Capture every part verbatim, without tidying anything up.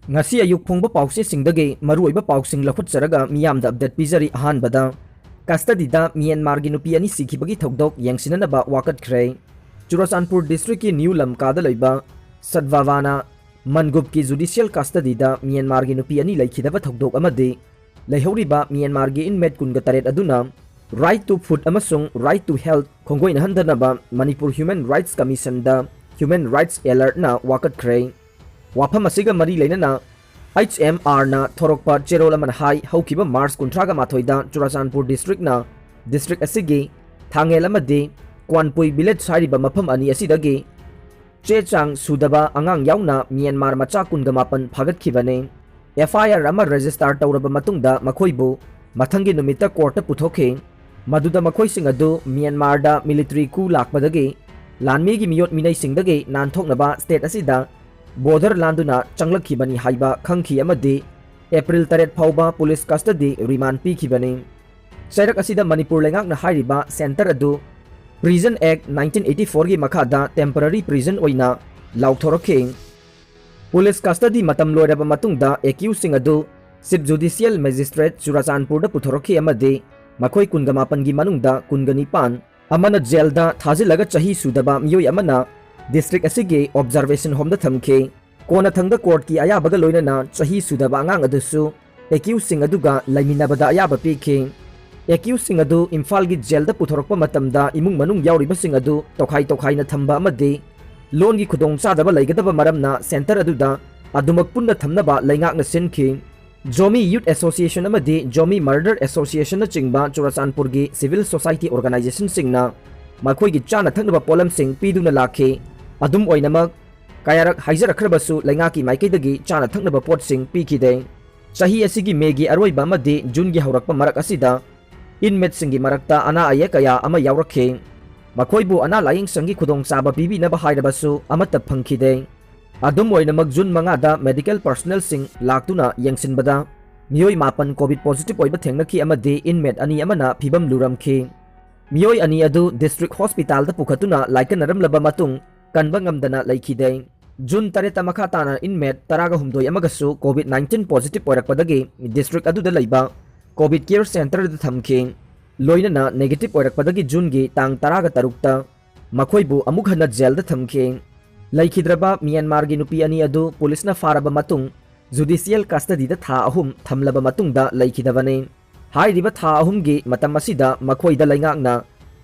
ꯉꯁꯤ ꯑꯌꯨꯛ ꯐꯣꯡꯕ ꯄꯥꯎꯆꯦꯁꯤꯡꯗꯒꯤ ꯃꯔꯨꯑꯣꯏꯕ ꯄꯥꯎꯁꯤꯡ ꯂꯧꯈꯠꯆꯔꯒ ꯃꯤꯌꯥꯝꯗ ꯑꯞꯗꯦꯠ ꯄꯤꯖꯔꯤ꯫ ꯑꯍꯥꯟꯕꯗ, ꯀꯁꯇꯗꯤꯗ ꯃ꯭ꯌꯥꯟꯃꯥꯔꯒꯤ ꯅꯨꯄꯤ ꯑꯅꯤ ꯁꯤꯈꯤꯕꯒꯤ ꯊꯧꯗꯣꯛ ꯌꯦꯡꯁꯤꯟꯅꯅꯕ ꯋꯥꯀꯠꯈ꯭ꯔꯦ꯫ ꯆꯨꯔꯆꯥꯟꯄꯨꯔ ꯗꯤꯁꯇ꯭ꯔꯤꯛꯀꯤ ꯅ꯭ꯌꯨ ꯂꯝꯀꯥꯗ ꯂꯩꯕ ꯁꯠꯚꯥꯚꯥꯅꯥ ꯃꯟꯒꯨꯞꯀꯤ ꯖꯨꯗꯤꯁꯤꯌꯦꯜ ꯀꯁꯇꯗꯤꯗ ꯃ꯭ꯌꯥꯟꯃꯥꯔꯒꯤ ꯅꯨꯄꯤ ꯑꯅꯤ ꯂꯩꯈꯤꯗꯕ ꯊꯧꯗꯣꯛ ꯑꯃꯗꯤ ꯂꯩꯍꯧꯔꯤꯕ ꯃ꯭ꯌꯥꯟꯃꯥꯔꯒꯤ ꯏꯟꯃꯦꯠ ꯀꯨꯟꯒ ꯇꯔꯦꯠ ꯑꯗꯨꯅ Right to Food ꯑꯃꯁꯨꯡ Right to Health ꯈꯣꯡꯒꯣꯏꯅꯍꯟꯗꯅꯕ ꯃꯅꯤꯄꯨꯔ ꯍ꯭ꯌꯨꯃꯦꯟ ꯔꯥꯏꯠꯁ ꯀꯃꯤꯁꯟꯗ ꯍ꯭ꯌꯨꯃꯦꯟ ꯔꯥꯏꯠꯁ ꯑꯦꯂꯔꯠꯅ ꯋꯥꯀꯠꯈ꯭ꯔꯦ꯫ ꯋꯥꯐꯝ ꯑꯁꯤꯒ ꯃꯔꯤ ꯂꯩꯅꯅ ꯑꯩꯆ ꯑꯦꯝ ꯑꯥꯔꯅ ꯊꯣꯔꯛꯄ ꯆꯦꯔꯣꯜ ꯑꯃꯅ ꯍꯥꯏ, ꯍꯧꯈꯤꯕ ꯃꯥꯔꯆ ꯀꯨꯟꯊ꯭ꯔꯥꯒ ꯃꯥꯊꯣꯏꯗ ꯆꯨꯔꯆꯥꯟꯄꯨꯔ ꯗꯤꯁꯇ꯭ꯔꯤꯛꯅ ꯗꯤꯁꯇ꯭ꯔꯤꯛ ꯑꯁꯤꯒꯤ ꯊꯥꯡꯉꯦꯜ ꯑꯃꯗꯤ ꯀ꯭ꯋꯥꯟꯄꯨꯏ ꯚꯤꯂꯦꯖ ꯍꯥꯏꯔꯤꯕ ꯃꯐꯝ ꯑꯅꯤ ꯑꯁꯤꯗꯒꯤ ꯆꯦ ꯆꯥꯡ ꯁꯨꯗꯕ ꯑꯉꯥꯡ ꯌꯥꯎꯅ ꯃ꯭ꯌꯥꯟꯃꯥꯔ ꯃꯆꯥ ꯀꯨꯟꯒ ꯃꯥꯄꯟ ꯐꯥꯒꯠꯈꯤꯕꯅꯤ꯫ ꯑꯦꯐ ꯑꯥꯏ ꯑꯥꯔ ꯑꯃ ꯔꯦꯖꯤꯁꯇꯥꯔ ꯇꯧꯔꯕ ꯃꯇꯨꯡꯗ ꯃꯈꯣꯏꯕꯨ ꯃꯊꯪꯒꯤ ꯅꯨꯃꯤꯠꯇ ꯀꯣꯔꯠꯇ ꯄꯨꯊꯣꯛꯈꯤ꯫ ꯃꯗꯨꯗ ꯃꯈꯣꯏꯁꯤꯡ ꯑꯗꯨ ꯃ꯭ꯌꯥꯟꯃꯥꯔꯗ ꯃꯤꯂꯤꯇꯔꯤ ꯀꯨ ꯂꯥꯛꯄꯗꯒꯤ ꯂꯥꯟꯃꯤꯒꯤ ꯃꯤꯑꯣꯠ ꯃꯤꯅꯩꯁꯤꯡꯗꯒꯤ ꯅꯥꯟꯊꯣꯛꯅꯕ ꯁ꯭ꯇꯦꯠ ꯑꯁꯤꯗ ꯕꯣꯔꯗꯔ ꯂꯥꯟꯗꯨꯅ ꯆꯪꯂꯛꯈꯤꯕꯅꯤ ꯍꯥꯏꯕ ꯈꯪꯈꯤ ꯑꯃꯗꯤ ꯑꯦꯄ꯭ꯔꯤꯜ ꯇꯔꯦꯠ ꯐꯥꯎꯕ ꯄꯨꯂꯤꯁ ꯀꯁꯇꯗꯤ ꯔꯤꯃꯥꯟ ꯄꯤꯈꯤꯕꯅꯤ꯫ ꯆꯩꯔꯛ ꯑꯁꯤꯗ ꯃꯅꯤꯄꯨꯔ ꯂꯩꯉꯥꯛꯅ ꯍꯥꯏꯔꯤꯕ ꯁꯦꯟꯇꯔ ꯑꯗꯨ Prison Act nineteen eighty-fourꯒꯤ ꯃꯈꯥꯗ temporary prison ꯑꯣꯏꯅ ꯂꯥꯎꯊꯣꯔꯛꯈꯤ꯫ ꯄꯨꯂꯤꯁ ꯀꯁꯇꯗꯤ ꯃꯇꯝ ꯂꯣꯏꯔꯕ ꯃꯇꯨꯡꯗ ꯑꯦꯀ꯭ꯌꯨꯁꯁꯤꯡ ꯑꯗꯨ ꯆꯤꯐ ꯖꯨꯗꯤꯁꯤꯌꯦꯜ ꯃꯦꯖꯤꯁꯇ꯭ꯔꯦꯠ ꯆꯨꯔꯆꯥꯟꯄꯨꯔꯗ ꯄꯨꯊꯣꯔꯛꯈꯤ ꯑꯃꯗꯤ ꯃꯈꯣꯏ ꯀꯨꯟꯒ ꯃꯥꯄꯟꯒꯤ ꯃꯅꯨꯡꯗ ꯀꯨꯟꯒ ꯅꯤꯄꯥꯟ ꯑꯃꯅ ꯖꯦꯜꯗ ꯊꯥꯖꯤꯜꯂꯒ ꯆꯍꯤ ꯁꯨꯗꯕ ꯃꯤꯑꯣꯏ ꯑꯃꯅ ꯗꯤꯁꯇ꯭ꯔꯤꯛ ꯑꯁꯤꯒꯤ ꯑꯣꯕꯖꯥꯔꯕꯦꯁꯟ ꯍꯣꯝꯗ ꯊꯝꯈꯤ꯫ ꯀꯣꯟꯅꯊꯪꯗ ꯀꯣꯔꯠꯀꯤ ꯑꯌꯥꯕꯒ ꯂꯣꯏꯅꯅ ꯆꯍꯤ ꯁꯨꯗꯕ ꯑꯉꯥꯡ ꯑꯗꯨꯁꯨ ꯑꯦꯀ꯭ꯌꯨꯁꯁꯤꯡ ꯑꯗꯨꯒ ꯂꯩꯃꯤꯟꯅꯕꯗ ꯑꯌꯥꯕ ꯄꯤꯈꯤ꯫ ꯑꯦꯀ꯭ꯌꯨꯁꯁꯤꯡ ꯑꯗꯨ ꯏꯝꯐꯥꯜꯒꯤ ꯖꯦꯜꯗ ꯄꯨꯊꯣꯔꯛꯄ ꯃꯇꯝꯗ ꯏꯃꯨꯡ ꯃꯅꯨꯡ ꯌꯥꯎꯔꯤꯕꯁꯤꯡ ꯑꯗꯨ ꯇꯣꯈꯥꯏ ꯇꯣꯈꯥꯏꯅ ꯊꯝꯕ ꯑꯃꯗꯤ ꯂꯣꯟꯒꯤ ꯈꯨꯗꯣꯡꯆꯥꯗꯕ ꯂꯩꯒꯗꯕ ꯃꯔꯝꯅ ꯁꯦꯟꯇꯔ ꯑꯗꯨꯗ ꯑꯗꯨꯃꯛ ꯄꯨꯟꯅ ꯊꯝꯅꯕ ꯂꯩꯉꯥꯛꯅ ꯁꯤꯟꯈꯤ꯫ ꯖꯣꯃꯤ ꯌꯨꯠ ꯑꯦꯁꯣꯁꯤꯌꯦꯁꯟ ꯑꯃꯗꯤ ꯖꯣꯃꯤ ꯃꯔꯗꯔ ꯑꯦꯁꯣꯁꯤꯌꯦꯁꯟꯅꯆꯤꯡꯕ ꯆꯨꯔꯆꯥꯟꯄꯨꯔꯒꯤ ꯁꯤꯚꯤꯜ ꯁꯣꯁꯥꯏꯇꯤ ꯑꯣꯔꯒꯅꯥꯏꯖꯦꯁꯟꯁꯤꯡꯅ ꯃꯈꯣꯏꯒꯤ ꯆꯥꯅ ꯊꯛꯅꯕ ꯄꯣꯠꯂꯝꯁꯤꯡ ꯄꯤꯗꯨꯅ ꯂꯥꯛꯈꯤ꯫ ꯑꯗꯨꯝ ꯑꯣꯏꯅꯃꯛ, ꯀꯌꯥꯔꯛ ꯍꯥꯏꯖꯔꯛꯈ꯭ꯔꯕꯁꯨ ꯂꯩꯉꯥꯛꯀꯤ ꯃꯥꯏꯀꯩꯗꯒꯤ ꯆꯥꯅ ꯊꯛꯅꯕ ꯄꯣꯠꯁꯤꯡ ꯄꯤꯈꯤꯗꯦ꯫ ꯆꯍꯤ ꯑꯁꯤꯒꯤ ꯃꯦꯒꯤ ꯑꯔꯣꯏꯕ ꯑꯃꯗꯤ ꯖꯨꯟꯒꯤ ꯍꯧꯔꯛꯄ ꯃꯔꯛ ꯑꯁꯤꯗ ꯏꯟꯃꯦꯠꯁꯤꯡꯒꯤ ꯃꯔꯛꯇ ꯑꯅꯥ ꯑꯌꯦꯛ ꯀꯌꯥ ꯑꯃ ꯌꯥꯎꯔꯛꯈꯤ꯫ ꯃꯈꯣꯏꯕꯨ ꯑꯅꯥ ꯂꯥꯌꯦꯡꯁꯪꯒꯤ ꯈꯨꯗꯣꯡꯆꯥꯕ ꯄꯤꯕꯤꯅꯕ ꯍꯥꯏꯔꯕꯁꯨ ꯑꯃꯠꯇ ꯐꯪꯈꯤꯗꯦ꯫ ꯑꯗꯨꯝ ꯑꯣꯏꯅꯃꯛ, ꯖꯨꯟ ꯃꯉꯥꯗ ꯃꯦꯗꯤꯀꯦꯜ ꯄꯔꯁꯣꯅꯦꯜꯁꯤꯡ ꯂꯥꯛꯇꯨꯅ ꯌꯦꯡꯁꯤꯟꯕꯗ ꯃꯤꯑꯣꯏ ꯃꯥꯄꯟ ꯀꯣꯚꯤꯗ ꯄꯣꯖꯤꯇꯤꯚ ꯑꯣꯏꯕ ꯊꯦꯡꯅꯈꯤ ꯑꯃꯗꯤ ꯏꯟꯃꯦꯠ ꯑꯅꯤ ꯑꯃꯅ ꯐꯤꯕꯝ ꯂꯨꯔꯝꯈꯤ꯫ ꯃꯤꯑꯣꯏ ꯑꯅꯤ ꯑꯗꯨ ꯗꯤꯁꯇ꯭ꯔꯤꯛ ꯍꯣꯁꯄꯤꯇꯥꯜꯗ ꯄꯨꯈꯠꯇꯨꯅ ꯂꯥꯏꯀꯠꯅꯔꯝꯂꯕ ꯃꯇꯨꯡ ꯀꯟꯕ ꯉꯝꯗꯅ ꯂꯩꯈꯤꯗꯦ꯫ ꯖꯨꯟ ꯇꯔꯦꯠꯇ ꯃꯈꯥ ꯇꯥꯅ inmate ꯇꯔꯥꯒ ꯍꯨꯝꯗꯣꯏ ꯑꯃꯒꯁꯨ COVID nineteen positive ꯑꯣꯏꯔꯛꯄꯗꯒꯤ district ꯑꯗꯨꯗ ꯂꯩꯕ COVID care centreꯗ ꯊꯝꯈꯤ꯫ ꯂꯣꯏꯅꯅ negative ꯑꯣꯏꯔꯛꯄꯗꯒꯤ ꯖꯨꯟꯒꯤ ꯇꯥꯡ ꯇꯔꯥꯒ ꯇꯔꯨꯛꯇ ꯃꯈꯣꯏꯕꯨ ꯑꯃꯨꯛ ꯍꯟꯅ ꯖꯦꯜꯗ ꯊꯝꯈꯤ꯫ ꯂꯩꯈꯤꯗ꯭ꯔꯕ ꯃ꯭ꯌꯥꯟꯃꯥꯔꯒꯤ ꯅꯨꯄꯤ ꯑꯅꯤ ꯑꯗꯨ ꯄꯨꯂꯤꯁꯅ ꯐꯥꯔꯕ ꯃꯇꯨꯡ judicial custodyꯗ ꯊꯥ ꯑꯍꯨꯝ ꯊꯝꯂꯕ ꯃꯇꯨꯡꯗ ꯂꯩꯈꯤꯗꯕꯅꯤ꯫ ꯍꯥꯏꯔꯤꯕ ꯊꯥ ꯑꯍꯨꯝꯒꯤ ꯃꯇꯝ ꯑꯁꯤꯗ ꯃꯈꯣꯏꯗ ꯂꯩꯉꯥꯛꯅ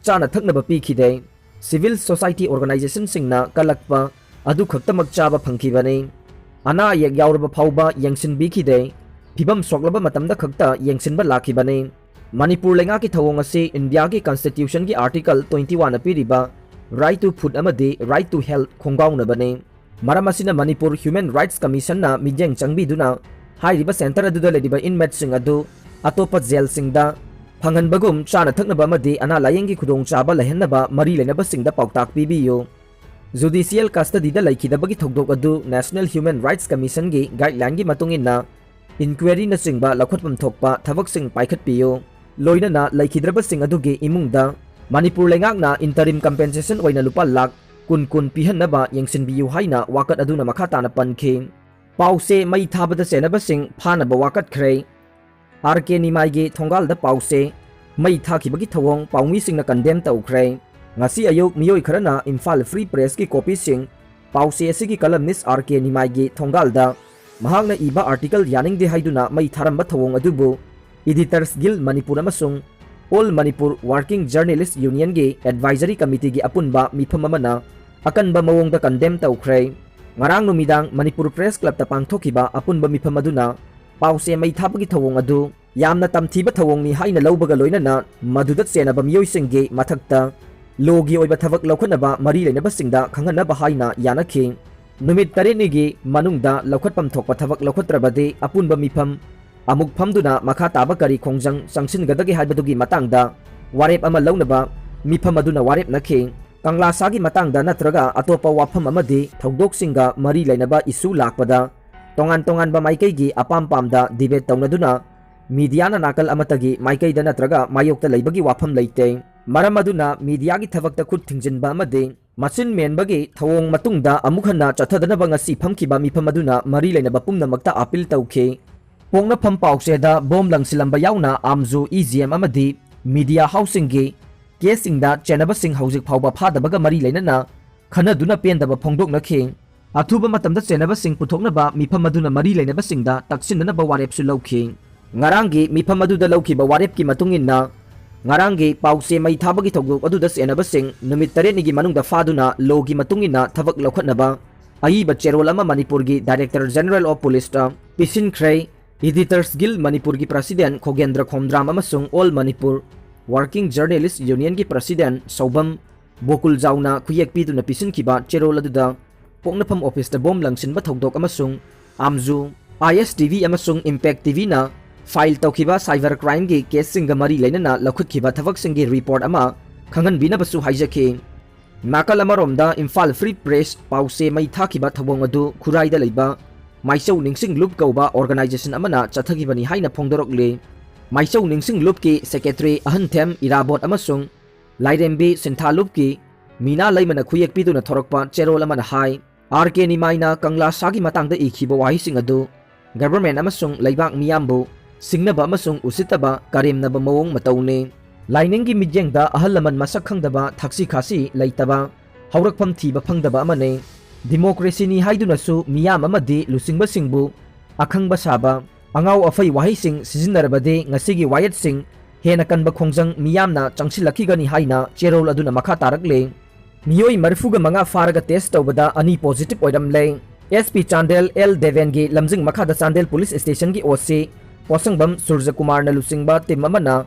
ꯆꯥꯅ ꯊꯛꯅꯕ ꯄꯤꯈꯤꯗꯦ꯫ Civil society organizationꯁꯤꯡꯅ ꯀꯜꯂꯛꯄ ꯑꯗꯨ ꯈꯛꯇꯃꯛ ꯆꯥꯕ ꯐꯪꯈꯤꯕꯅꯤ꯫ ꯑꯅꯥ ꯑꯌꯦꯛ ꯌꯥꯎꯔꯕ ꯐꯥꯎꯕ ꯌꯦꯡꯁꯤꯟꯕꯤꯈꯤꯗꯦ꯫ ꯐꯤꯕꯝ ꯁꯣꯛꯂꯕ ꯃꯇꯝꯗ ꯈꯛꯇ ꯌꯦꯡꯁꯤꯟꯕ ꯂꯥꯛꯈꯤꯕꯅꯤ꯫ ꯃꯅꯤꯄꯨꯔ ꯂꯩꯉꯥꯛꯀꯤ ꯊꯧꯑꯣꯡ ꯑꯁꯤ ꯏꯟꯗꯤꯌꯥꯒꯤ constitutionꯒꯤ article twenty oneꯅ ꯄꯤꯔꯤꯕ right to food ꯑꯃꯗꯤ right to health ꯈꯣꯡꯒꯥꯎꯅꯕꯅꯤ꯫ ꯃꯔꯝ ꯑꯁꯤꯅ ꯃꯅꯤꯄꯨꯔ Human Rights Commissionꯅ ꯃꯤꯠꯌꯦꯡ ꯆꯪꯕꯤꯗꯨꯅ ꯍꯥꯏꯔꯤꯕ centre ꯑꯗꯨꯗ ꯂꯩꯔꯤꯕ inmateꯁꯤꯡ ꯑꯗꯨ ꯑꯇꯣꯞꯄ ꯖꯦꯜꯁꯤꯡꯗ ꯐꯪꯍꯟꯕꯒꯨꯝ ꯆꯥꯅ ꯊꯛꯅꯕ ꯑꯃꯗꯤ ꯑꯅꯥ ꯂꯥꯌꯦꯡꯒꯤ ꯈꯨꯗꯣꯡꯆꯥꯕ ꯂꯩꯍꯟꯅꯕ ꯃꯔꯤ ꯂꯩꯅꯕꯁꯤꯡꯗ ꯄꯥꯎꯇꯥꯛ ꯄꯤꯕꯤꯌꯨ꯫ Judicial custodyꯗ ꯂꯩꯈꯤꯗꯕꯒꯤ ꯊꯧꯗꯣꯛ ꯑꯗꯨ National Human Rights Commissionꯒꯤ guidelineꯒꯤ ꯃꯇꯨꯡ ꯏꯟꯅ inquiryꯅꯆꯤꯡꯕ ꯂꯧꯈꯠꯐꯝ ꯊꯣꯛꯄ ꯊꯕꯛꯁꯤꯡ ꯄꯥꯏꯈꯠꯄꯤꯌꯨ꯫ ꯂꯣꯏꯅꯅ ꯂꯩꯈꯤꯗ꯭ꯔꯕꯁꯤꯡ ꯑꯗꯨꯒꯤ ꯏꯃꯨꯡꯗ ꯃꯅꯤꯄꯨꯔ ꯂꯩꯉꯥꯛꯅ interim compensation ꯑꯣꯏꯅ ꯂꯨꯄꯥ ꯂꯥꯈ ꯀꯨꯟ ꯀꯨꯟ ꯄꯤꯍꯟꯅꯕ ꯌꯦꯡꯁꯤꯟꯕꯤꯌꯨ ꯍꯥꯏꯅ ꯋꯥꯀꯠ ꯑꯗꯨꯅ ꯃꯈꯥ ꯇꯥꯅ ꯄꯟꯈꯤ꯫ ꯄꯥꯎꯆꯦ ꯃꯩ ꯊꯥꯕꯗ ꯆꯦꯟꯅꯕꯁꯤꯡ ꯐꯥꯅꯕ ꯋꯥꯀꯠꯈ꯭ꯔꯦ꯫ ꯑꯥꯔ ꯀꯦ ꯅꯤꯃꯥꯏꯒꯤ ꯊꯣꯡꯒꯥꯜꯗ ꯄꯥꯎꯆꯦ ꯃꯩ ꯊꯥꯈꯤꯕꯒꯤ ꯊꯧꯑꯣꯡ ꯄꯥꯎꯃꯤꯁꯤꯡꯅ condemn ꯇꯧꯈ꯭ꯔꯦ꯫ ꯉꯁꯤ ꯑꯌꯨꯛ ꯃꯤꯑꯣꯏ ꯈꯔꯅ ꯏꯝꯐꯥꯜ Free Pressꯀꯤ copyꯁꯤꯡ ꯄꯥꯎꯆꯦ ꯑꯁꯤꯒꯤ columnist ꯑꯥꯔ ꯀꯦ ꯅꯤꯃꯥꯏꯒꯤ ꯊꯣꯡꯒꯥꯜꯗ ꯃꯍꯥꯛꯅ ꯏꯕ article ꯌꯥꯅꯤꯡꯗꯦ ꯍꯥꯏꯗꯨꯅ ꯃꯩ ꯊꯥꯔꯝꯕ ꯊꯧꯑꯣꯡ ꯑꯗꯨꯕꯨ Editors Guild ꯃꯅꯤꯄꯨꯔ ꯑꯃꯁꯨꯡ All Manipur Working Journalist Unionꯒꯤ Advisory Committeeꯒꯤ ꯑꯄꯨꯟꯕ ꯃꯤꯐꯝ ꯑꯃꯅ ꯑꯀꯟꯕ ꯃꯑꯣꯡꯗ condemn ꯇꯧꯈ꯭ꯔꯦ꯫ ꯉꯔꯥꯡ ꯅꯨꯃꯤꯗꯥꯡ ꯃꯅꯤꯄꯨꯔ Press Clubꯇ ꯄꯥꯡꯊꯣꯛꯈꯤꯕ ꯑꯄꯨꯟꯕ ꯃꯤꯐꯝ ꯑꯗꯨꯅ ꯄꯥꯎꯆꯦ ꯃꯩ ꯊꯥꯕꯒꯤ ꯊꯧꯑꯣꯡ ꯑꯗꯨ ꯌꯥꯝꯅ ꯇꯝꯊꯤꯕ ꯊꯧꯑꯣꯡꯅꯤ ꯍꯥꯏꯅ ꯂꯧꯕꯒ ꯂꯣꯏꯅꯅ ꯃꯗꯨꯗ ꯆꯦꯟꯅꯕ ꯃꯤꯑꯣꯏꯁꯤꯡꯒꯤ ꯃꯊꯛꯇ lawꯒꯤ ꯑꯣꯏꯕ ꯊꯕꯛ ꯂꯧꯈꯠꯅꯕ ꯃꯔꯤ ꯂꯩꯅꯕꯁꯤꯡꯗ ꯈꯪꯍꯟꯅꯕ ꯍꯥꯏꯅ ꯌꯥꯅꯈꯤ꯫ ꯅꯨꯃꯤꯠ ꯇꯔꯦꯠꯅꯤꯒꯤ ꯃꯅꯨꯡꯗ ꯂꯧꯈꯠꯐꯝ ꯊꯣꯛꯄ ꯊꯕꯛ ꯂꯧꯈꯠꯇ꯭ꯔꯕꯗꯤ ꯑꯄꯨꯟꯕ ꯃꯤꯐꯝ ꯑꯃꯨꯛ ꯐꯝꯗꯨꯅ ꯃꯈꯥ ꯇꯥꯕ ꯀꯔꯤ ꯈꯣꯡꯖꯪ ꯆꯪꯁꯤꯟꯒꯗꯒꯦ ꯍꯥꯏꯕꯗꯨꯒꯤ ꯃꯇꯥꯡꯗ ꯋꯥꯔꯦꯞ ꯑꯃ ꯂꯧꯅꯕ ꯃꯤꯐꯝ ꯑꯗꯨꯅ ꯋꯥꯔꯦꯞꯅꯈꯤ꯫ ꯀꯪꯂꯥꯁꯥꯒꯤ ꯃꯇꯥꯡꯗ ꯅꯠꯇ꯭ꯔꯒ ꯑꯇꯣꯞꯄ ꯋꯥꯐꯝ ꯑꯃꯗꯤ ꯊꯧꯗꯣꯛꯁꯤꯡꯒ ꯃꯔꯤ ꯂꯩꯅꯕ issue ꯂꯥꯛꯄꯗ ꯇꯣꯉꯥꯟ ꯇꯣꯉꯥꯟꯕ ꯃꯥꯏꯀꯩꯒꯤ ꯑꯄꯥꯝ ꯄꯥꯝꯗ debate ꯇꯧꯅꯗꯨꯅ mediaꯅ ꯅꯥꯀꯜ ꯑꯃꯠꯇꯒꯤ ꯃꯥꯏꯀꯩꯗ ꯅꯠꯇ꯭ꯔꯒ ꯃꯥꯌꯣꯛꯇ ꯂꯩꯕꯒꯤ ꯋꯥꯐꯝ ꯂꯩꯇꯦ꯫ ꯃꯔꯝ ꯑꯗꯨꯅ mediaꯒꯤ ꯊꯕꯛꯇ ꯈꯨꯠ ꯊꯤꯡꯖꯤꯟꯕ ꯑꯃꯗꯤ ꯃꯆꯤꯟ ꯃꯦꯟꯕꯒꯤ ꯊꯧꯑꯣꯡ ꯃꯇꯨꯡꯗ ꯑꯃꯨꯛ ꯍꯟꯅ ꯆꯠꯊꯗꯅꯕ ꯉꯁꯤ ꯐꯝꯈꯤꯕ ꯃꯤꯐꯝ ꯑꯗꯨꯅ ꯃꯔꯤ ꯂꯩꯅꯕ ꯄꯨꯝꯅꯃꯛꯇ ꯑꯥꯄꯤꯜ ꯇꯧꯈꯤ꯫ ꯄꯣꯛꯅꯐꯝ ꯄꯥꯎꯆꯦꯗ ꯕꯣꯝ ꯂꯪꯁꯤꯜꯂꯝꯕ ꯌꯥꯎꯅ ꯑꯥꯝꯖꯨ, ꯏ ꯖꯤ ꯑꯦꯝ ꯑꯃꯗꯤ ꯃꯤꯗꯤꯌꯥ ꯍꯥꯎꯁꯁꯤꯡꯒꯤ ꯀꯦꯁꯁꯤꯡꯗ ꯆꯦꯟꯅꯕꯁꯤꯡ ꯍꯧꯖꯤꯛ ꯐꯥꯎꯕ ꯐꯥꯗꯕꯒ ꯃꯔꯤ ꯂꯩꯅꯅ ꯈꯟꯅꯗꯨꯅ ꯄꯦꯟꯗꯕ ꯐꯣꯡꯗꯣꯛꯅꯈꯤ꯫ ꯑꯊꯨꯕ ꯃꯇꯝꯗ ꯆꯦꯟꯅꯕꯁꯤꯡ ꯄꯨꯊꯣꯛꯅꯕ ꯃꯤꯐꯝ ꯑꯗꯨꯅ ꯃꯔꯤ ꯂꯩꯅꯕꯁꯤꯡꯗ ꯇꯛꯁꯤꯟꯅꯅꯕ ꯋꯥꯔꯦꯞꯁꯨ ꯂꯧꯈꯤ꯫ ꯉꯔꯥꯡꯒꯤ ꯃꯤꯐꯝ ꯑꯗꯨꯗ ꯂꯧꯈꯤꯕ ꯋꯥꯔꯦꯞꯀꯤ ꯃꯇꯨꯡ ꯏꯟꯅ, ꯉꯔꯥꯡꯒꯤ ꯄꯥꯎꯆꯦ ꯃꯩ ꯊꯥꯕꯒꯤ ꯊꯧꯗꯣꯛ ꯑꯗꯨꯗ ꯆꯦꯟꯅꯕꯁꯤꯡ ꯅꯨꯃꯤꯠ ꯇꯔꯦꯠꯅꯤꯒꯤ ꯃꯅꯨꯡꯗ ꯐꯥꯗꯨꯅ ꯂꯣꯒꯤ ꯃꯇꯨꯡ ꯏꯟꯅ ꯊꯕꯛ ꯂꯧꯈꯠꯅꯕ ꯑꯏꯕ ꯆꯦꯔꯣꯜ ꯑꯃ ꯃꯅꯤꯄꯨꯔꯒꯤ Director General of Policeꯇ ꯄꯤꯁꯤꯟꯈ꯭ꯔꯦ꯫ Editors Guild ꯃꯅꯤꯄꯨꯔꯒꯤ President ꯈꯣꯒꯦꯟꯗ꯭ꯔ ꯈꯣꯝꯗ꯭ꯔꯥꯝ ꯑꯃꯁꯨꯡ All Manipur Working Journalist Unionꯒꯤ President ꯁꯧꯕꯝ ꯕꯣꯀꯨꯜꯖꯥꯎꯅ ꯈꯨꯌꯦꯛ ꯄꯤꯗꯨꯅ ꯄꯤꯁꯤꯟꯈꯤꯕ ꯆꯦꯔꯣꯜ ꯑꯗꯨꯗ ꯄꯣꯛꯅꯐꯝ ꯑꯣꯐꯤꯁꯇ ꯕꯣꯝ ꯂꯪꯁꯤꯟꯕ ꯊꯧꯗꯣꯛ ꯑꯃꯁꯨꯡ ꯑꯥꯝꯖꯨ, ꯑꯥꯏ ꯑꯦꯁ ꯇꯤ ꯚꯤ ꯑꯃꯁꯨꯡ ꯏꯝꯄꯦꯛ ꯇꯤ ꯚꯤꯅ ꯐꯥꯏꯜ ꯇꯧꯈꯤꯕ ꯁꯥꯏꯕꯔ ꯀ꯭ꯔꯥꯏꯝꯒꯤ ꯀꯦꯁꯁꯤꯡꯒ ꯃꯔꯤ ꯂꯩꯅꯅ ꯂꯧꯈꯠꯈꯤꯕ ꯊꯕꯛꯁꯤꯡꯒꯤ ꯔꯤꯄꯣꯔꯠ ꯑꯃ ꯈꯪꯍꯟꯕꯤꯅꯕꯁꯨ ꯍꯥꯏꯖꯈꯤ꯫ ꯅꯥꯀꯜ ꯑꯃꯔꯣꯝꯗ ꯏꯝꯐꯥꯜ ꯐ꯭ꯔꯤ ꯄ꯭ꯔꯦꯁ ꯄꯥꯎꯆꯦ ꯃꯩ ꯊꯥꯈꯤꯕ ꯊꯧꯑꯣꯡ ꯑꯗꯨ ꯈꯨꯔꯥꯏꯗ ꯂꯩꯕ ꯃꯥꯏꯆꯧ ꯅꯤꯡꯁꯤꯡ ꯂꯨꯞ ꯀꯧꯕ ꯑꯣꯔꯒꯅꯥꯏꯖꯦꯁꯟ ꯑꯃꯅ ꯆꯠꯊꯈꯤꯕꯅꯤ ꯍꯥꯏꯅ ꯐꯣꯡꯗꯣꯔꯛꯂꯤ꯫ ꯃꯥꯏꯆꯧ ꯅꯤꯡꯁꯤꯡ ꯂꯨꯞꯀꯤ ꯁꯦꯀ꯭ꯔꯦꯇꯔꯤ ꯑꯍꯟꯊꯦꯝ ꯏꯔꯥꯕꯣꯠ ꯑꯃꯁꯨꯡ ꯂꯥꯏꯔꯦꯝꯕꯤ ꯁꯤꯟꯊꯥ ꯂꯨꯞꯀꯤ ꯃꯤꯅꯥ ꯂꯩꯃꯅ ꯈꯨꯌꯦꯛ ꯄꯤꯗꯨꯅ ꯊꯣꯔꯛꯄ ꯆꯦꯔꯣꯜ ꯑꯃꯅ ꯍꯥꯏ, ꯑꯥꯔ ꯀꯦ ꯅꯤꯃꯥꯏꯅ ꯀꯪꯂꯥ ꯁꯥꯒꯤ ꯃꯇꯥꯡꯗ ꯏꯈꯤꯕ ꯋꯥꯍꯩꯁꯤꯡ ꯑꯗꯨ ꯒꯚꯔꯟꯃꯦꯟꯠ ꯑꯃꯁꯨꯡ ꯂꯩꯕꯥꯛ ꯃꯤꯌꯥꯝꯕꯨ ꯁꯤꯡꯅꯕ ꯑꯃꯁꯨꯡ ꯎꯁꯤꯠꯇꯕ ꯀꯔꯦꯝꯅꯕ ꯃꯑꯣꯡ ꯃꯇꯧꯅꯤ꯫ ꯂꯥꯏꯅꯤꯡꯒꯤ ꯃꯤꯠꯌꯦꯡꯗ ꯑꯍꯜ ꯂꯃꯟ ꯃꯁꯛ ꯈꯪꯗꯕ, ꯊꯛꯁꯤ ꯈꯥꯁꯤ ꯂꯩꯇꯕ, ꯍꯧꯔꯛꯐꯝ ꯊꯤꯕ ꯐꯪꯗꯕ ꯑꯃꯅꯤ꯫ ꯗꯤꯃꯣꯀ꯭ꯔꯦꯁꯤꯅꯤ ꯍꯥꯏꯗꯨꯅꯁꯨ ꯃꯤꯌꯥꯝ ꯑꯃꯗꯤ ꯂꯨꯆꯤꯡꯕꯁꯤꯡꯕꯨ ꯑꯈꯪꯕ ꯁꯥꯕ, ꯑꯉꯥꯎ ꯑꯐꯩ ꯋꯥꯍꯩꯁꯤꯡ ꯁꯤꯖꯤꯟꯅꯔꯕꯗꯤ ꯉꯁꯤꯒꯤ ꯋꯥꯌꯦꯠꯁꯤꯡ ꯍꯦꯟꯅ ꯀꯟꯕ ꯈꯣꯡꯖꯪ ꯃꯤꯌꯥꯝꯅ ꯆꯪꯁꯤꯜꯂꯛꯈꯤꯒꯅꯤ ꯍꯥꯏꯅ ꯆꯦꯔꯣꯜ ꯑꯗꯨꯅ ꯃꯈꯥ ꯇꯥꯔꯛꯂꯤ꯫ ꯃꯤꯑꯣꯏ ꯃꯔꯤꯐꯨꯒ ꯃꯉꯥ ꯐꯥꯔꯒ ꯇꯦꯁ ꯇꯧꯕꯗ ꯑꯅꯤ ꯄꯣꯖꯤꯇꯤꯚ ꯑꯣꯏꯔꯝꯂꯦ꯫ ꯑꯦꯁ ꯄꯤ ꯆꯥꯟꯗꯦꯜ ꯑꯦꯜ ꯗꯦꯕꯦꯟꯒꯤ ꯂꯝꯖꯤꯡ ꯃꯈꯥꯗ ꯆꯥꯟꯗꯦꯜ ꯄꯨꯂꯤꯁ ꯁ꯭ꯇꯦꯁꯟꯒꯤ ꯑꯣ ꯁꯤ ꯄꯣꯠꯁꯪꯕꯝ ꯁꯨꯔꯖꯀꯨꯃꯥꯔꯅ ꯂꯨꯆꯤꯡꯕ ꯇꯤꯝ ꯑꯃꯅ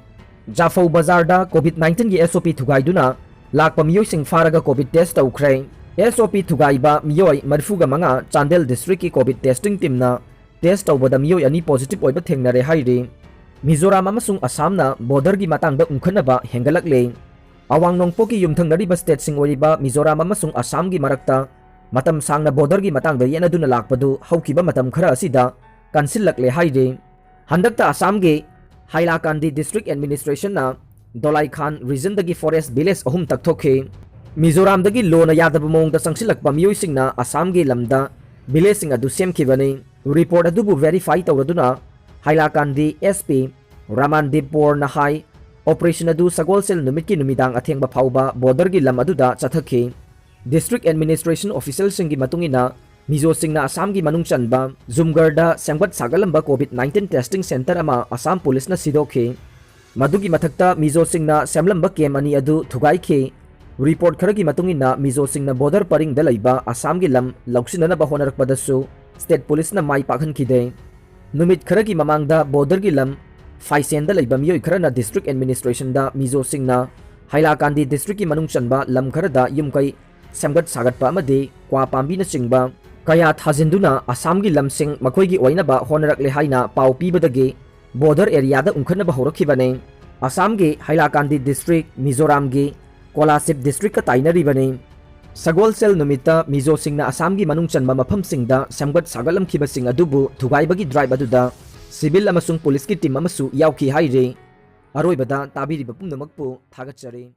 ꯖꯥꯐꯧ ꯕꯖꯥꯔꯗ ꯀꯣꯚꯤꯗ ꯅꯥꯏꯟꯇꯤꯟꯒꯤ ꯑꯦꯁ ꯑꯣ ꯄꯤ ꯊꯨꯒꯥꯏꯗꯨꯅ ꯂꯥꯛꯄ ꯃꯤꯑꯣꯏꯁꯤꯡ ꯐꯥꯔꯒ ꯀꯣꯚꯤꯗ ꯇꯦꯁ ꯇꯧꯈ꯭ꯔꯦ꯫ ꯑꯦꯁ ꯑꯣ ꯄꯤ ꯊꯨꯒꯥꯏꯕ ꯃꯤꯑꯣꯏ ꯃꯔꯤꯐꯨꯒ ꯃꯉꯥ ꯆꯥꯟꯗꯦꯜ ꯗꯤꯁꯇ꯭ꯔꯤꯛꯀꯤ ꯀꯣꯚꯤꯗ ꯇꯦꯁꯇꯤꯡ ꯇꯤꯝꯅ ꯇꯦꯁ ꯇꯧꯕꯗ ꯃꯤꯑꯣꯏ ꯑꯅꯤ ꯄꯣꯖꯤꯇꯤꯚ ꯑꯣꯏꯕ ꯊꯦꯡꯅꯔꯦ ꯍꯥꯏꯔꯤ꯫ ꯃꯤꯖꯣꯔꯥꯝ ꯑꯃꯁꯨꯡ ꯑꯁꯥꯝꯅ ꯕꯣꯔꯗꯔꯒꯤ ꯃꯇꯥꯡꯗ ꯎꯪꯈꯠꯅꯕ ꯍꯦꯟꯒꯠꯂꯛꯂꯦ꯫ ꯑꯋꯥꯡ ꯅꯣꯡꯄꯣꯛꯀꯤ ꯌꯨꯝꯊꯪꯅꯔꯤꯕ ꯁ꯭ꯇꯦꯠꯁꯤꯡ ꯑꯣꯏꯔꯤꯕ ꯃꯤꯖꯣꯔꯥꯝ ꯑꯃꯁꯨꯡ ꯑꯁꯥꯝꯒꯤ ꯃꯔꯛꯇ ꯃꯇꯝ ꯁꯥꯡꯅ ꯕꯣꯔꯗꯔꯒꯤ ꯃꯇꯥꯡꯗ ꯌꯦꯠꯅꯗꯨꯅ ꯂꯥꯛꯄꯗꯨ ꯍꯧꯈꯤꯕ ꯃꯇꯝ ꯈꯔ ꯑꯁꯤꯗ ꯀꯟꯁꯤꯜꯂꯛꯂꯦ ꯍꯥꯏꯔꯤ꯫ ꯍꯟꯗꯛꯇ ꯑꯁꯥꯝꯒꯤ ꯍꯥꯏꯂꯥꯀꯥꯟꯗꯤ ꯗꯤꯁꯇ꯭ꯔꯤꯛ ꯑꯦꯗꯃꯤꯅꯤꯁꯇ꯭ꯔꯦꯁꯟꯅ ꯗꯣꯂꯥꯏꯈꯥꯟ ꯔꯤꯖꯟꯗꯒꯤ ꯐꯣꯔꯦꯁ꯭ꯠ ꯚꯤꯂꯦꯖ ꯑꯍꯨꯝ ꯇꯛꯊꯣꯛꯈꯤ꯫ ꯃꯤꯖꯣꯔꯥꯝꯗꯒꯤ ꯂꯣꯅ ꯌꯥꯗꯕ ꯃꯑꯣꯡꯗ ꯆꯪꯁꯤꯜꯂꯛꯄ ꯃꯤꯑꯣꯏꯁꯤꯡꯅ ꯑꯁꯥꯝꯒꯤ ꯂꯝꯗ ꯚꯤꯂꯦꯖꯁꯤꯡ ꯑꯗꯨ ꯁꯦꯝꯈꯤꯕꯅꯤ꯫ ꯔꯤꯄꯣꯔꯠ ꯑꯗꯨꯕꯨ ꯚꯦꯔꯤꯐꯥꯏ ꯇꯧꯔꯗꯨꯅ ꯍꯥꯏꯂꯥꯀꯥꯟꯗꯤ ꯑꯦꯁ ꯄꯤ ꯔꯥꯃꯥꯟꯗꯤꯞ ꯕꯣꯔꯅ ꯍꯥꯏ, ꯑꯣꯄꯔꯦꯁꯟ ꯑꯗꯨ ꯁꯒꯣꯜꯁꯦꯜ ꯅꯨꯃꯤꯠꯀꯤ ꯅꯨꯃꯤꯗꯥꯡ ꯑꯊꯦꯡꯕ ꯐꯥꯎꯕ ꯕꯣꯔꯗꯔꯒꯤ ꯂꯝ ꯑꯗꯨꯗ ꯆꯠꯊꯈꯤ꯫ ꯗꯤꯁꯇ꯭ꯔꯤꯛ ꯑꯦꯗꯃꯤꯅꯤꯁꯇ꯭ꯔꯦꯁꯟ ꯑꯣꯐꯤꯁꯤꯌꯦꯜꯁꯤꯡꯒꯤ ꯃꯇꯨꯡ ꯏꯟꯅ, ꯃꯤꯖꯣꯁꯤꯡꯅ ꯑꯁꯥꯝꯒꯤ ꯃꯅꯨꯡ ꯆꯟꯕ ꯖꯨꯝꯒꯔꯗ ꯁꯦꯝꯒꯠ ꯁꯥꯒꯠꯂꯝꯕ ꯀꯣꯚꯤꯗ ꯅꯥꯏꯟꯇꯤꯟ ꯇꯦꯁꯇꯤꯡ ꯁꯦꯟꯇꯔ ꯑꯃ ꯑꯁꯥꯝ ꯄꯨꯂꯤꯁꯅ ꯁꯤꯗꯣꯛꯈꯤ꯫ ꯃꯗꯨꯒꯤ ꯃꯊꯛꯇ ꯃꯤꯖꯣꯁꯤꯡꯅ ꯁꯦꯝꯂꯝꯕ ꯀꯦꯝ ꯑꯅꯤ ꯑꯗꯨ ꯊꯨꯒꯥꯏꯈꯤ꯫ ꯔꯤꯄꯣꯔꯠ ꯈꯔꯒꯤ ꯃꯇꯨꯡ ꯏꯟꯅ, ꯃꯤꯖꯣꯁꯤꯡꯅ ꯕꯣꯔꯗꯔ ꯄꯔꯤꯡꯗ ꯂꯩꯕ ꯑꯁꯥꯝꯒꯤ ꯂꯝ ꯂꯧꯁꯤꯟꯅꯅꯕ ꯍꯣꯠꯅꯔꯛꯄꯗꯁꯨ ꯁ꯭ꯇꯦꯠ ꯄꯨꯂꯤꯁꯅ ꯃꯥꯏ ꯄꯥꯛꯍꯟꯈꯤꯗꯦ꯫ ꯅꯨꯃꯤꯠ ꯈꯔꯒꯤ ꯃꯃꯥꯡꯗ ꯕꯣꯔꯗꯔꯒꯤ ꯂꯝ ꯐꯥꯏꯁꯦꯟꯗ ꯂꯩꯕ ꯃꯤꯑꯣꯏ ꯈꯔꯅ ꯗꯤꯁꯇ꯭ꯔꯤꯛ ꯑꯦꯗꯃꯤꯅꯤꯁꯇ꯭ꯔꯦꯁꯟꯗ ꯃꯤꯖꯣꯁꯤꯡꯅ ꯍꯥꯏꯂꯥꯀꯥꯟꯗꯤ ꯗꯤꯁꯇ꯭ꯔꯤꯛꯀꯤ ꯃꯅꯨꯡ ꯆꯟꯕ ꯂꯝ ꯈꯔꯗ ꯌꯨꯝ ꯀꯩ ꯁꯦꯝꯒꯠ ꯁꯥꯒꯠꯄ ꯑꯃꯗꯤ ꯀ꯭ꯋꯥ ꯄꯥꯝꯕꯤꯅꯆꯤꯡꯕ ꯀꯌꯥ ꯊꯥꯖꯤꯟꯗꯨꯅ ꯑꯁꯥꯝꯒꯤ ꯂꯝꯁꯤꯡ ꯃꯈꯣꯏꯒꯤ ꯑꯣꯏꯅꯕ ꯍꯣꯠꯅꯔꯛꯂꯦ ꯍꯥꯏꯅ ꯄꯥꯎ ꯄꯤꯕꯗꯒꯤ ꯕꯣꯔꯗꯔ ꯑꯦꯔꯤꯌꯥꯗ ꯎꯪꯈꯠꯅꯕ ꯍꯧꯔꯛꯈꯤꯕꯅꯤ꯫ ꯑꯁꯥꯝꯒꯤ ꯍꯥꯏꯂꯥꯀꯥꯟꯗꯤ ꯗꯤꯁꯇ꯭ꯔꯤꯛ, ꯃꯤꯖꯣꯔꯥꯝꯒꯤ ꯀꯣꯂꯥꯁꯤꯕ ꯗꯤꯁꯇ꯭ꯔꯤꯛꯀ ꯇꯥꯏꯅꯔꯤꯕꯅꯤ꯫ ꯁꯒꯣꯜꯁꯦꯜ ꯅꯨꯃꯤꯠꯇ ꯃꯤꯖꯣꯁꯤꯡꯅ ꯑꯁꯥꯝꯒꯤ ꯃꯅꯨꯡ ꯆꯟꯕ ꯃꯐꯝꯁꯤꯡꯗ ꯁꯦꯝꯒꯠ ꯁꯥꯒꯠꯂꯝꯈꯤꯕꯁꯤꯡ ꯑꯗꯨꯕꯨ ꯊꯨꯒꯥꯏꯕꯒꯤ ꯗ꯭ꯔꯥꯏꯕ ꯑꯗꯨꯗ ꯁꯤꯚꯤꯜ ꯑꯃꯁꯨꯡ ꯄꯨꯂꯤꯁꯀꯤ ꯇꯤꯝ ꯑꯃꯁꯨ ꯌꯥꯎꯈꯤ ꯍꯥꯏꯔꯤ꯫ ꯑꯔꯣꯏꯕꯗ ꯇꯥꯕꯤꯔꯤꯕ ꯄꯨꯝꯅꯃꯛꯄꯨ ꯊꯥꯒꯠꯆꯔꯤ꯫